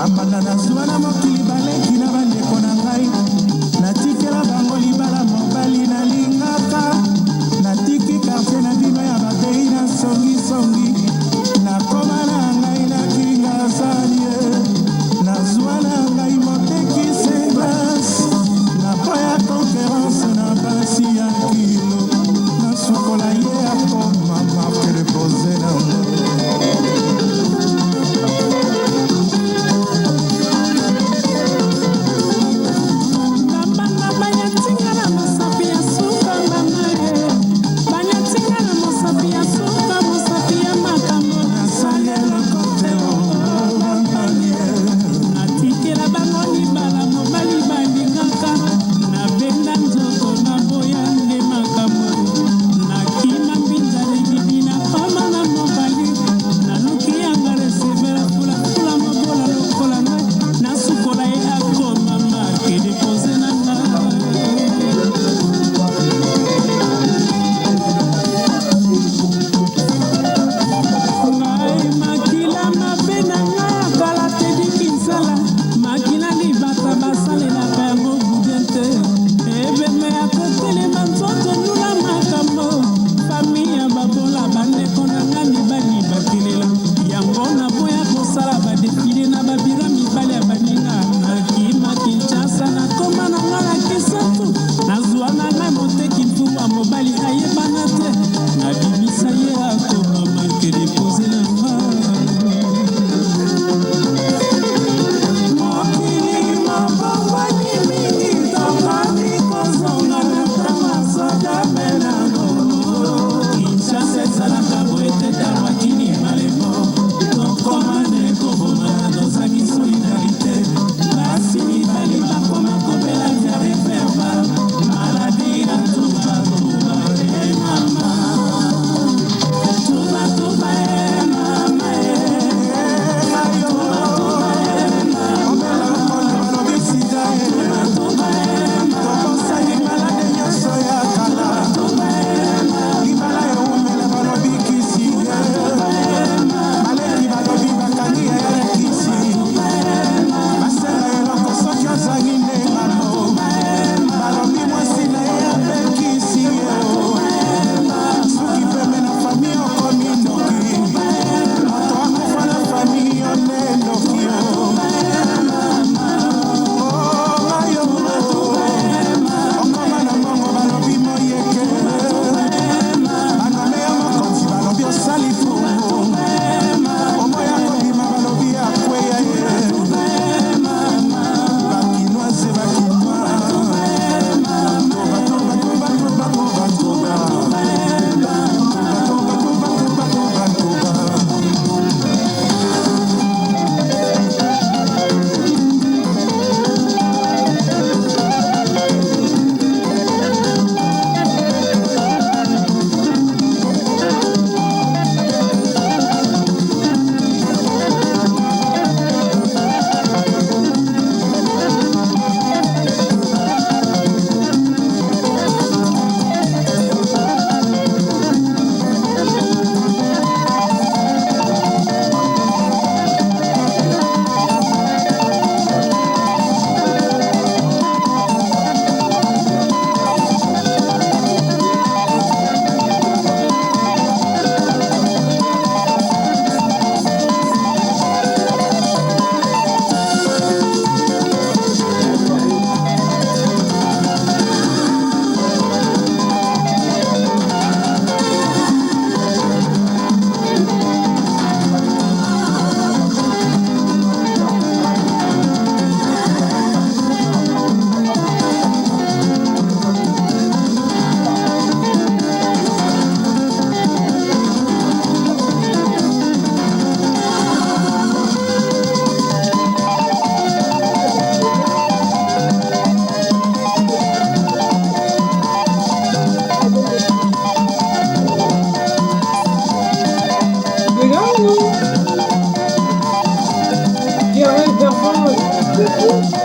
Bambanda nazwa na mokili baleki na bandeko na ngai, natikela bango libala mobali nalingaka, natiki quartier na bino ya babei na songisongi, nakoma na ngai na Kingasani, nazwa na ngai moteki glace, naboya concurrence na basi ya kilo, nasukola ye akoma marque déposée na Bambanda banyatinga na mosapi ya suka mama ye, banyatinga na mosapi ya suka, mosapi ya makambo. Nasali eloko te o bambani. Natikela bango libala mobali balingaka, nabenda nzoto naboya nde makambo, nakima mbinza libibi, nakoma na mobali, naluki yanga receveur, fulafula mobola lokola ngai, nasukola ye akoma marque déposée na ngai. Ngai makila mabe na ngai ya kala tediki nsala, makila libata basalelaka yango boudin te, ebembe ya kotelema nzoto elula makambo, fami ya babola, bandeko na ngai mibali bakelela yango, naboya kosala badéfilé na babiro mibali ya baninga. Nakima Kinshasa, nakoma na ngai na Kisantu, nazwa na ngai moteki mfumu mobali ayebana te, nabimisa ye akoma marque déposée na ngai. Mokili mabongwani mingi, tokami kozonga na ntango ya Sodome na Gomora. Kinshasa ezalaka boye te, ntango akini malemo, tokoma nde kobomana, tozangi solidarité, basi mibali bakoma kobela diarrhée verbale, maladie ya tubatuba e mama, tubatuba e mama e, tubatuba e mama. Omela nkolo balobi sida e, tobosani malade nyonso ya kala, libala ewumela balobi kisi ye, baleki balobi bakangi ya ya kisi, basenga eloko soki ozangi nde ngambo, balobi mwasi na ye apekisi ye, suki pembe na famille okomi ndoki, moto akufa na famille yo nde ndoki yo. Oh, yo okoma na mbongo balobi moyeke, banome ya mokonzi balobi osali fumu, omoya kobima balobi akweya ye, bakinoise bakinois, toba toba toba toba toba toba toba toba toba toba toba. Diarrhée verbale.